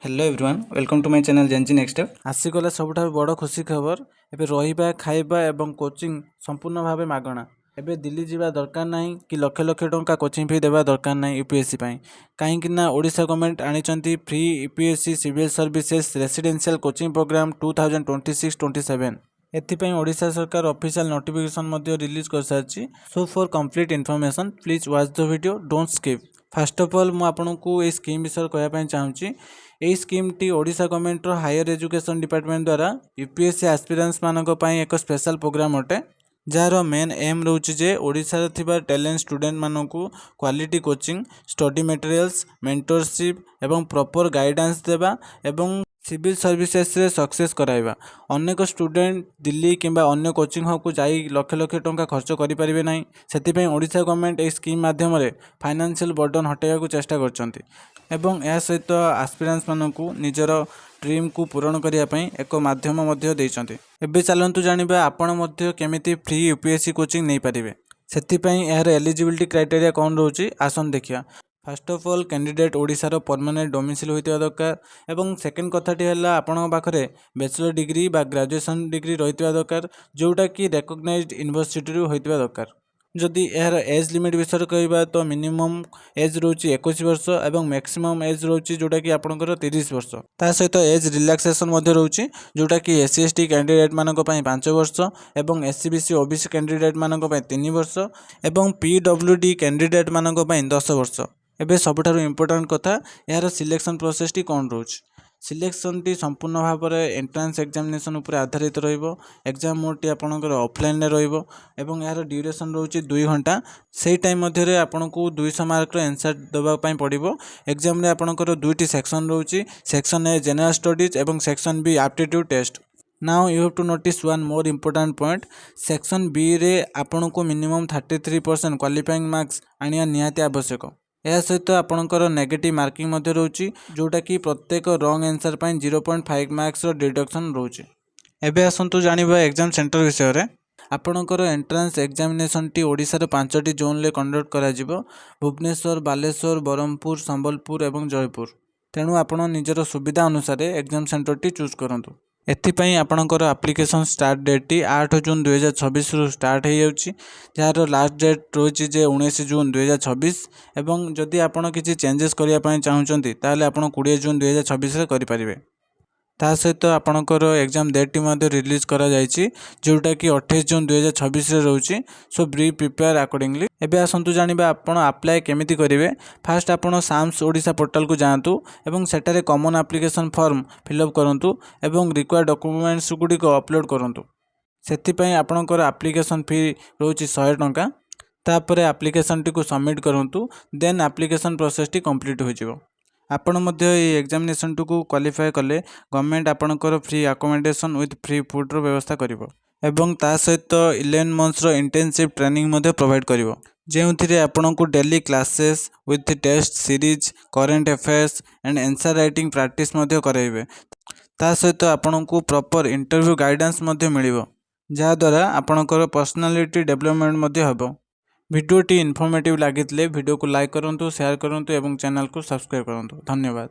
Hello everyone, welcome to my channel Gen Z Next Step. ଆସିଗଲା ସବୁଠାରୁ ବଡ଼ ଖୁସି ଖବର। ଏବେ ରହିବା, ଖାଇବା ଏବଂ କୋଚିଂ ସମ୍ପୂର୍ଣ୍ଣ ଭାବେ ମାଗଣା। ଏବେ ଦିଲ୍ଲୀ ଯିବା ଦରକାର ନାହିଁ କି ଲକ୍ଷ ଲକ୍ଷ ଟଙ୍କା କୋଚିଂ ଫି ଦେବା ଦରକାର ନାହିଁ ୟୁପିଏସ୍ସି ପାଇଁ। କାହିଁକି ନା ଓଡ଼ିଶା ଗଭର୍ଣ୍ଣମେଣ୍ଟ ଆଣିଛନ୍ତି free UPSC Civil Services residential coaching program 2026-27। ଏଥିପାଇଁ ଓଡ଼ିଶା ସରକାର ଅଫିସିଆଲ ନୋଟିଫିକେସନ୍ ମଧ୍ୟ ରିଲିଜ୍ କରିସାରିଛି। So for complete information, please watch the video, don't skip. First of all, ମୁଁ ଆପଣଙ୍କୁ ଏଇ ସ୍କିମ୍ ବିଷୟରେ କହିବା ପାଇଁ ଚାହୁଁଛି। ଏହି ସ୍କିମ୍ଟି ଓଡ଼ିଶା ଗଭର୍ଣ୍ଣମେଣ୍ଟର ହାୟର ଏଜୁକେସନ୍ ଡିପାର୍ଟମେଣ୍ଟ ଦ୍ୱାରା ୟୁପିଏସ୍ସି ଆସ୍ପିରାଣ୍ଟସମାନଙ୍କ ପାଇଁ ଏକ ସ୍ପେଶାଲ ପ୍ରୋଗ୍ରାମ୍ ଅଟେ, ଯାହାର ମେନ୍ ଏମ୍ ରହୁଛି ଯେ ଓଡ଼ିଶାରେ ଥିବା ଟ୍ୟାଲେଣ୍ଟ ଷ୍ଟୁଡେଣ୍ଟମାନଙ୍କୁ quality coaching, study materials, mentorship ଏବଂ ପ୍ରପର୍ ଗାଇଡ଼ାନ୍ସ ଦେବା ଏବଂ ସିଭିଲ୍ ସର୍ଭିସେସରେ ସକ୍ସେସ୍ କରାଇବା। ଅନେକ ଷ୍ଟୁଡେଣ୍ଟ ଦିଲ୍ଲୀ କିମ୍ବା ଅନ୍ୟ କୋଚିଂ ହବ୍କୁ ଯାଇ ଲକ୍ଷ ଲକ୍ଷ ଟଙ୍କା ଖର୍ଚ୍ଚ କରିପାରିବେ ନାହିଁ। ସେଥିପାଇଁ ଓଡ଼ିଶା ଗଭର୍ଣ୍ଣମେଣ୍ଟ ଏହି ସ୍କିମ୍ ମାଧ୍ୟମରେ ଫାଇନାନ୍ସିଆଲ ବର୍ଡ଼ନ୍ ହଟାଇବାକୁ ଚେଷ୍ଟା କରିଛନ୍ତି ଏବଂ ଏହା ସହିତ ଆସ୍ପିରାଣ୍ଟସମାନଙ୍କୁ ନିଜର ଡ୍ରିମ୍କୁ ପୂରଣ କରିବା ପାଇଁ ଏକ ମାଧ୍ୟମ ମଧ୍ୟ ଦେଇଛନ୍ତି। ଏବେ ଚାଲନ୍ତୁ ଜାଣିବା, ଆପଣ ମଧ୍ୟ କେମିତି ଫ୍ରି ୟୁପିଏସ୍ସି କୋଚିଂ ନେଇପାରିବେ। ସେଥିପାଇଁ ଏହାର ଏଲିଜିବିଲିଟି କ୍ରାଇଟେରିଆ କ'ଣ ରହୁଛି, ଆସନ୍ତୁ ଦେଖିବା। ଫାର୍ଷ୍ଟ ଅଫ୍ ଅଲ୍, କ୍ୟାଣ୍ଡିଡେଟ୍ ଓଡ଼ିଶାର ପରମାନେଣ୍ଟ ଡୋମିସିଲ୍ ହୋଇଥିବା ଦରକାର ଏବଂ ସେକେଣ୍ଡ କଥାଟି ହେଲା, ଆପଣଙ୍କ ପାଖରେ ବ୍ୟାଚଲର ଡିଗ୍ରୀ ବା ଗ୍ରାଜୁଏସନ୍ ଡିଗ୍ରୀ ରହିଥିବା ଦରକାର, ଯେଉଁଟାକି ରେକଗ୍ନାଇଜ୍ଡ ୟୁନିଭର୍ସିଟିରୁ ହୋଇଥିବା ଦରକାର। ଯଦି ଏହାର ଏଜ୍ ଲିମିଟ୍ ବିଷୟରେ କହିବା, ତ ମିନିମମ୍ ଏଜ୍ ରହୁଛି 21 ବର୍ଷ ଏବଂ ମ୍ୟାକ୍ସିମମ୍ ଏଜ୍ ରହୁଛି ଯେଉଁଟାକି ଆପଣଙ୍କର 30 ବର୍ଷ। ତା ସହିତ ଏଜ୍ ରିଲାକ୍ସେସନ୍ ମଧ୍ୟ ରହୁଛି, ଯେଉଁଟାକି ଏସ୍ ସି, ଏସ୍ ଟି କ୍ୟାଣ୍ଡିଡେଟ୍ମାନଙ୍କ ପାଇଁ 5 ବର୍ଷ ଏବଂ ଏସ୍ ଇ ବି ସି, ଓ ବି ସି କ୍ୟାଣ୍ଡିଡେଟ୍ମାନଙ୍କ ପାଇଁ 3 ବର୍ଷ ଏବଂ ପି ଡବ୍ଲ୍ୟୁ ଡି କ୍ୟାଣ୍ଡିଡେଟ୍ମାନଙ୍କ ପାଇଁ 10 ବର୍ଷ। ଏବେ ସବୁଠାରୁ ଇମ୍ପୋର୍ଟାଣ୍ଟ କଥା, ଏହାର ସିଲେକ୍ସନ୍ ପ୍ରୋସେସ୍ଟି କ'ଣ ରହୁଛି? ସିଲେକ୍ସନ୍ଟି ସମ୍ପୂର୍ଣ୍ଣ ଭାବରେ ଏଣ୍ଟ୍ରାନ୍ସ ଏକ୍ଜାମିନେସନ୍ ଉପରେ ଆଧାରିତ ରହିବ। ଏକ୍ଜାମ୍ ମୋଡ଼୍ଟି ଆପଣଙ୍କର ଅଫଲାଇନ୍ରେ ରହିବ ଏବଂ ଏହାର ଡ୍ୟୁରେସନ୍ ରହୁଛି 2 ଘଣ୍ଟା। ସେଇ ଟାଇମ୍ ମଧ୍ୟରେ ଆପଣଙ୍କୁ 200 ମାର୍କର ଆନ୍ସର୍ ଦେବା ପାଇଁ ପଡ଼ିବ। ଏକ୍ଜାମ୍ରେ ଆପଣଙ୍କର ଦୁଇଟି ସେକ୍ସନ୍ ରହୁଛି, ସେକ୍ସନ୍ ଏ ଜେନେରାଲ୍ ଷ୍ଟଡ଼ିଜ୍ ଏବଂ section B aptitude test. Now you have to notice one more important point. Section ବିରେ ଆପଣଙ୍କୁ minimum 33% qualifying marks ଆଣିବା ନିହାତି ଆବଶ୍ୟକ। ଏହା ସହିତ ଆପଣଙ୍କର ନେଗେଟିଭ୍ ମାର୍କିଂ ମଧ୍ୟ ରହୁଛି, ଯେଉଁଟାକି ପ୍ରତ୍ୟେକ ରଙ୍ଗ ଆନ୍ସର୍ ପାଇଁ 0.5 ମାର୍କସର ଡିଡକ୍ସନ୍ ରହୁଛି। ଏବେ ଆସନ୍ତୁ ଜାଣିବା ଏକ୍ଜାମ୍ ସେଣ୍ଟର ବିଷୟରେ। ଆପଣଙ୍କର ଏଣ୍ଟ୍ରାନ୍ସ ଏକ୍ଜାମିନେସନ୍ଟି ଓଡ଼ିଶାର ପାଞ୍ଚଟି ଜୋନ୍ରେ କଣ୍ଡକ୍ଟ କରାଯିବ: ଭୁବନେଶ୍ୱର, ବାଲେଶ୍ୱର, ବ୍ରହ୍ମପୁର, ସମ୍ବଲପୁର ଏବଂ ଜୟପୁର। ତେଣୁ ଆପଣ ନିଜର ସୁବିଧା ଅନୁସାରେ ଏକ୍ଜାମ୍ ସେଣ୍ଟରଟି ଚୁଜ୍ କରନ୍ତୁ। ଏଥିପାଇଁ ଆପଣଙ୍କର ଆପ୍ଲିକେସନ୍ ଷ୍ଟାର୍ଟ ଡେଟ୍ଟି 8 ଜୁନ୍ 2026ରୁ ଷ୍ଟାର୍ଟ ହେଇଯାଉଛି, ଯାହାର ଲାଷ୍ଟ ଡେଟ୍ ରହୁଛି ଯେ 19 ଜୁନ୍ 2026 ଏବଂ ଯଦି ଆପଣ କିଛି ଚେଞ୍ଜେସ୍ କରିବା ପାଇଁ ଚାହୁଁଛନ୍ତି, ତାହେଲେ ଆପଣ 20 ଜୁନ୍ 2026ରେ କରିପାରିବେ। ତା ସହିତ ଆପଣଙ୍କର ଏକ୍ଜାମ୍ ଡେଟ୍ଟି ମଧ୍ୟ ରିଲିଜ୍ କରାଯାଇଛି, ଯେଉଁଟାକି 28 ଜୁନ୍ 2026ରେ ରହୁଛି। So be prepare accordingly. ଏବେ ଆସନ୍ତୁ ଜାଣିବା, ଆପଣ ଆପ୍ଲାଏ କେମିତି କରିବେ। ଫାର୍ଷ୍ଟ ଆପଣ ସାମ୍ସ ଓଡ଼ିଶା ପୋର୍ଟାଲକୁ ଯାଆନ୍ତୁ ଏବଂ ସେଠାରେ common application form fill up କରନ୍ତୁ ଏବଂ ରିକ୍ୱାୟାର୍ଡ଼ ଡକ୍ୟୁମେଣ୍ଟସ୍ ଗୁଡ଼ିକ ଅପଲୋଡ଼ କରନ୍ତୁ। ସେଥିପାଇଁ ଆପଣଙ୍କର ଆପ୍ଲିକେସନ୍ ଫି ରହୁଛି 100 ଟଙ୍କା। ତାପରେ ଆପ୍ଲିକେସନ୍ଟିକୁ ସବମିଟ୍ କରନ୍ତୁ। ଦେନ୍ ଆପ୍ଲିକେସନ୍ ପ୍ରୋସେସ୍ଟି କମ୍ପ୍ଲିଟ୍ ହୋଇଯିବ। ଆପଣ ମଧ୍ୟ ଏହି ଏକ୍ଜାମିନେସନ୍ଟିକୁ କ୍ୱାଲିଫାଏ କଲେ ଗଭର୍ଣ୍ଣମେଣ୍ଟ ଆପଣଙ୍କର ଫ୍ରି ଆକୋମୋଡେସନ୍ ୱିଥ୍ ଫ୍ରି ଫୁଡ଼୍ର ବ୍ୟବସ୍ଥା କରିବ ଏବଂ ତା ସହିତ 11 ମନ୍ଥସର ଇଣ୍ଟର୍ନସିପ୍ ଟ୍ରେନିଂ ମଧ୍ୟ ପ୍ରୋଭାଇଡ଼ କରିବ, ଯେଉଁଥିରେ ଆପଣଙ୍କୁ daily classes with test series, current affairs and answer writing practice ମଧ୍ୟ କରାଇବେ। ତା ସହିତ ଆପଣଙ୍କୁ ପ୍ରପର୍ ଇଣ୍ଟରଭ୍ୟୁ ଗାଇଡ଼ାନ୍ସ ମଧ୍ୟ ମିଳିବ, ଯାହାଦ୍ୱାରା ଆପଣଙ୍କର ପର୍ସନାଲିଟି ଡେଭଲପମେଣ୍ଟ ମଧ୍ୟ ହେବ। ଭିଡ଼ିଓଟି ଇନଫର୍ମେଟିଭ୍ ଲାଗିଥିଲେ ଭିଡ଼ିଓକୁ ଲାଇକ୍ କରନ୍ତୁ, ସେୟାର କରନ୍ତୁ ଏବଂ ଚ୍ୟାନେଲକୁ ସବସ୍କ୍ରାଇବ୍ କରନ୍ତୁ। ଧନ୍ୟବାଦ।